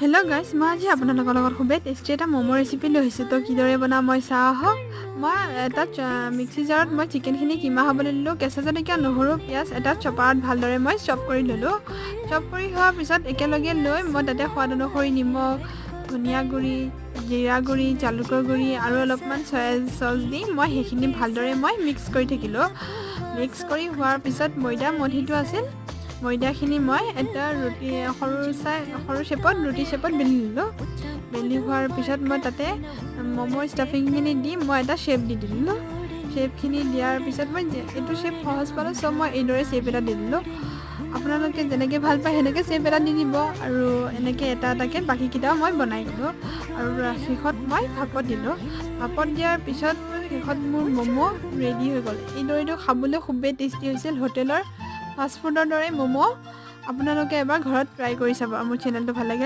Hello' guys, মই আজি আপোনালোকৰ লগত খুবেই টেষ্টি এটা ম'ম' ৰেচিপি লৈ আহিছোঁ। তো কিদৰে বনাওঁ মই চাওঁ আহক। মই এটা মিক্সি জাৰত মই চিকেনখিনি কিমা হ'বলৈ দিলোঁ। কেঁচা জলকীয়া, নহৰু, পিঁয়াজ এটা চপাৰত ভালদৰে মই চপ কৰি ল'লোঁ। চপ কৰি হোৱাৰ পিছত একেলগে লৈ মই তাতে সোৱাদ অনুসৰি নিমখ, ধনিয়া গুড়ি, জিৰা গুড়ি, জালুকৰ গুড়ি আৰু অলপমান চয়া চচ দি মই সেইখিনি ভালদৰে মই মিক্স কৰি থাকিলোঁ। মিক্স কৰি হোৱাৰ পিছত ময়দা মঠিটো আছিল, ময়দাখিনি মই এটা ৰুটি সৰু চাই সৰু শ্বেপত, ৰুটি শ্বেপত বেলি ল'লোঁ। বেলি হোৱাৰ পিছত মই তাতে ম'মৰ ষ্টাফিংখিনি দি মই এটা শ্বেপ দি দিলোঁ। শ্বেপখিনি দিয়াৰ পিছত মই এইটো শ্বেপ সহজ পালোঁ, চ' মই এইদৰে শ্বেপ এটা দি দিলোঁ। আপোনালোকে যেনেকৈ ভাল পায়, সেনেকৈ শ্বেপ এটা দি দিব। আৰু এনেকৈ এটা এটাকৈ বাকীকেইটাও মই বনাই গ'লোঁ আৰু শেষত মই ভাপত দিলোঁ। ভাপত দিয়াৰ পিছত শেষত মোৰ ম'ম' ৰেডি হৈ গ'ল। এইদৰেতো খাবলৈ খুবেই টেষ্টি হৈছিল, হোটেলৰ ফাষ্টফুডৰ দৰে ম'ম'। আপোনালোকে এবাৰ ঘৰত ট্ৰাই কৰি চাব আৰু মোৰ চেনেলটো ভাল লাগিলে